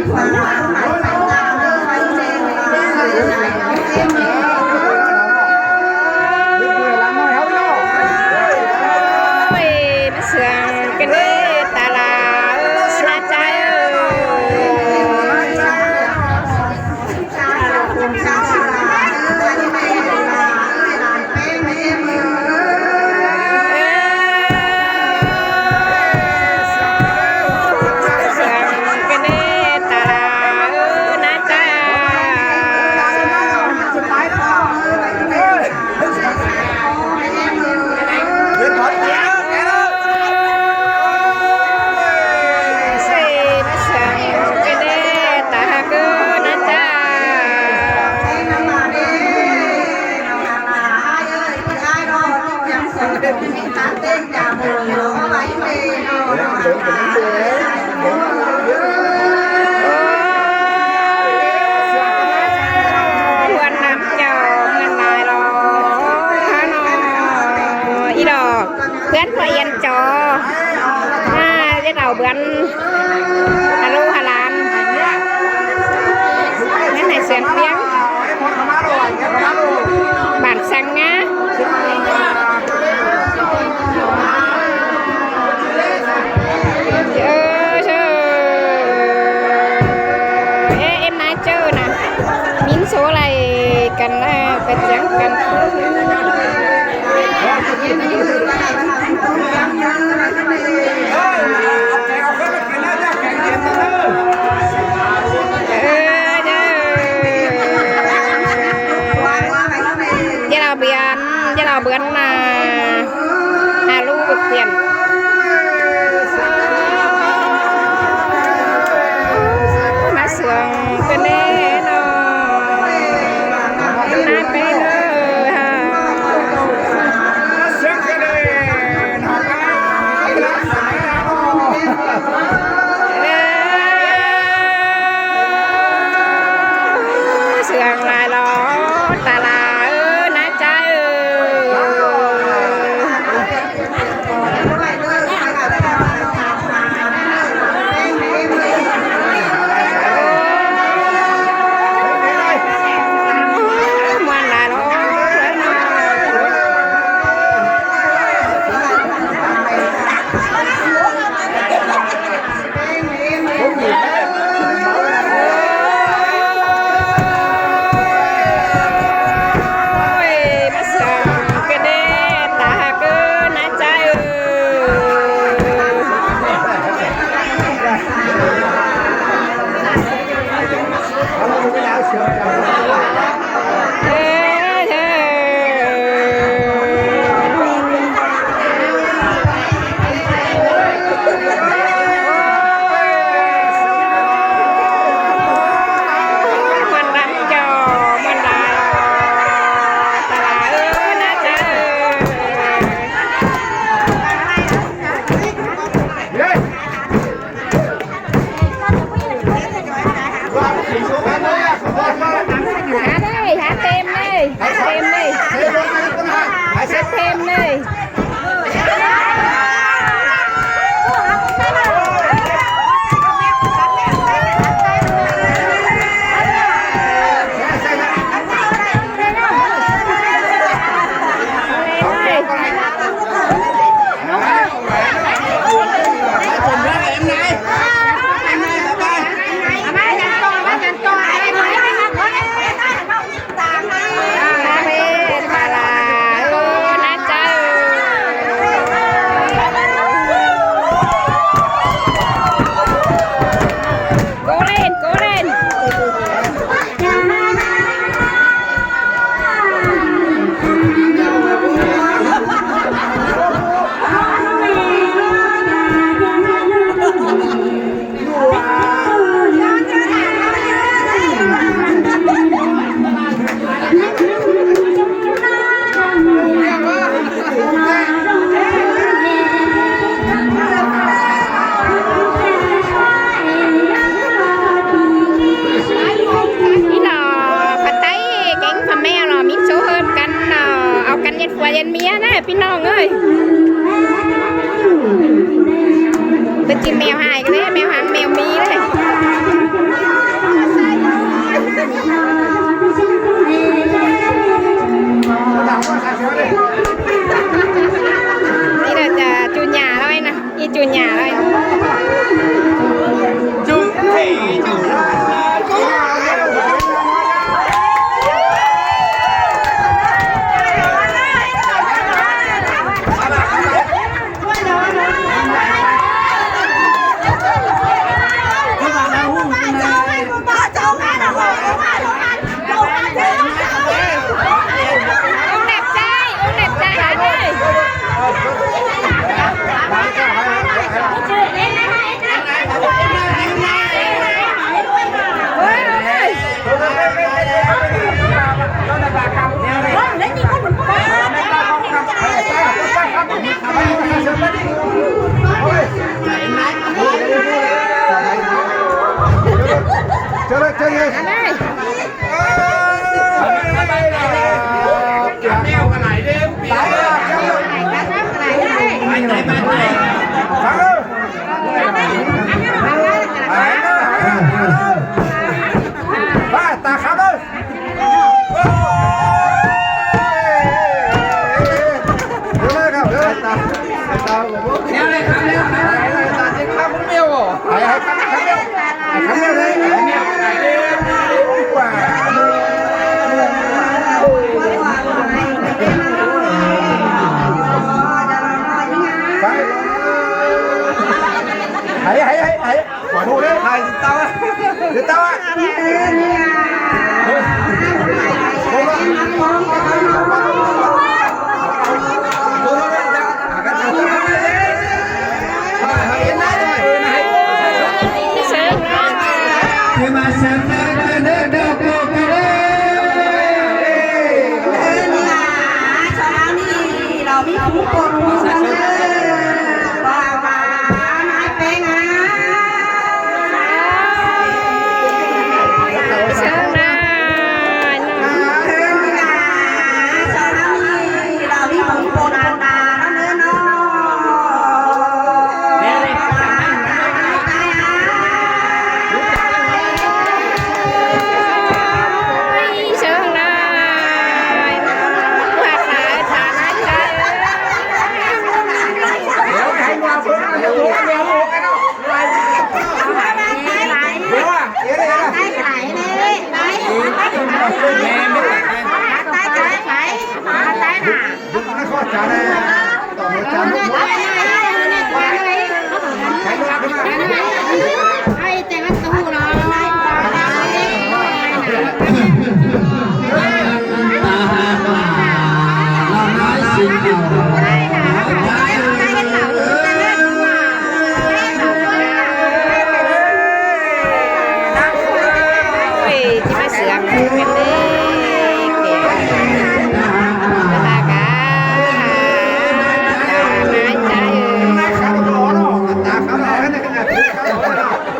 ໂອ້ຍ ມາເຊື່ອງກັນເດ້ຕາຫຼາເອີຍ ນ້າຈາຍເອີຍ. ຄວນນຳເຈົ້າເງິນຫຼາຍຫຼໍ ອີດອກ ເພື່ອນພໍ່ອຽນຈໍ ມາເຮັດເອົາເບືອນ ຮາລູກຮາຫຼານ ແມ່ນໃຫ້ສຽງພຽງ ບ້ານສັງງາ ເອີ ເອີ ເອ ເອັມນາຍເຈີນະ ມິນໂຊໄລ່ກັນແລ້ວ ໄປຈຽງກັນ. ເອີ ເອີ ຢ່າລາວເບືອນ ຢ່າລາວເບືອນນາ ຫາລູກເປັນ ມາເຊື່ອງກັນແດ່ເນາະ ນາໄປເດີ ເຊື່ອງຫຼາຍຫຼໍ ຕາຫຼາເອີຍ ນ້າຈາຍເອີຍ. ຫາເຕັມເລີຍ ຫາເຕັມເລີຍ ຫາເຕັມເລີຍ. ອີ່ຫຼໍ່ ພະໄຕ້ເກັ່ງພະແມວຫຼໍ ມິນໂຊເຮີມກັນເນາະ ເອົາກັນເຮັດຜົວເຮັດເມຍນະ ພີ່ນ້ອງເອີຍ. ເປັນຈິງແມວຫາຍເລີຍ ແມວຫາງແມວມີເລີຍ. ປັນຍາໄດ້.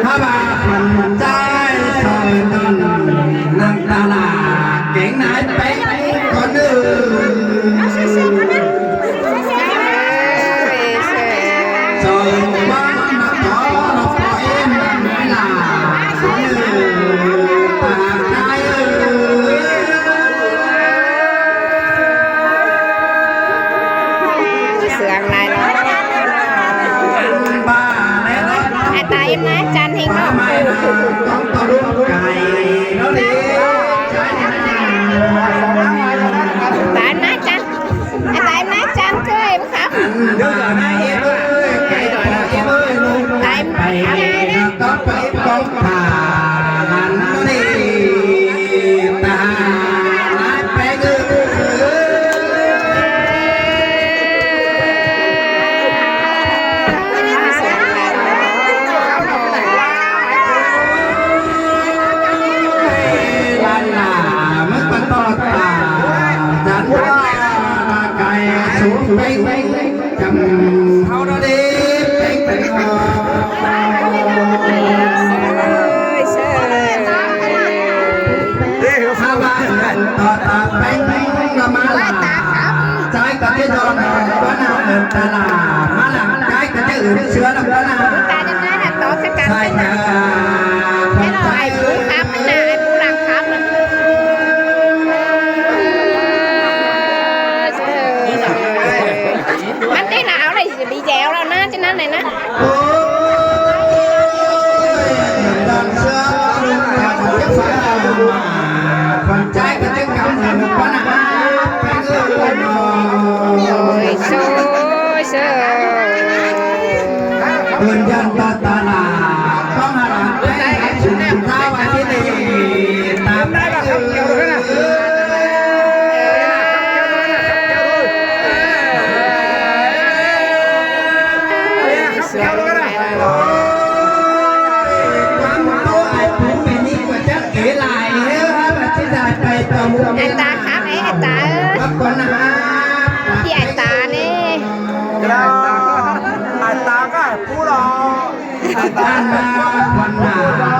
ຖ້າວ່າຄົນໃຈຊອຍຕົນ ນັ່ງຕາຫຼາເກງໃນເປັນຄົນອື່ນ ຊອຍຄວາມມາຂໍລະປ່ອຍມັນຫຼາຍຄົນອື່ນ ປາກໃຈເອີຍ. ເສືອງຫຼາຍເນາະ ໄອ້ຕາເອັມນາຈັນເຮັງເນາະ ຕາເອັມນາຈັນ ໄອ້ຕາເອັມນາຈັນເຄີຍບໍ່ຄັບ ຕາເອັມ ມັນໄດ້ລາວເລີຍ ຊິໄປແຈວລາວນາ ຈັ່ງນັ້ນເລີຍນະ. ທ່ານມາວັນໜ້າ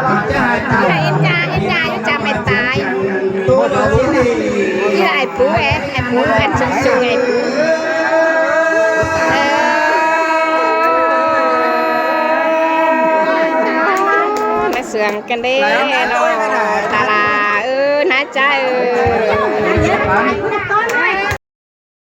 ກໍຈະໃຫ້ຕາຍ ເຮັດຫຍັງ ເຮັດຫຍັງຢູ່ ຈະໄມ່ຕາຍ. ໂຕດອກຊິດີ ອີ່ຫຼ້າ ອ້າຍປູເອ ອ້າຍປູ ອັນສູງໆ ອ້າຍປູ. ເອີ ມາສວມກັນເດ້ເນາະ ຕາລາເອີຍ ນາຈາເອີຍ.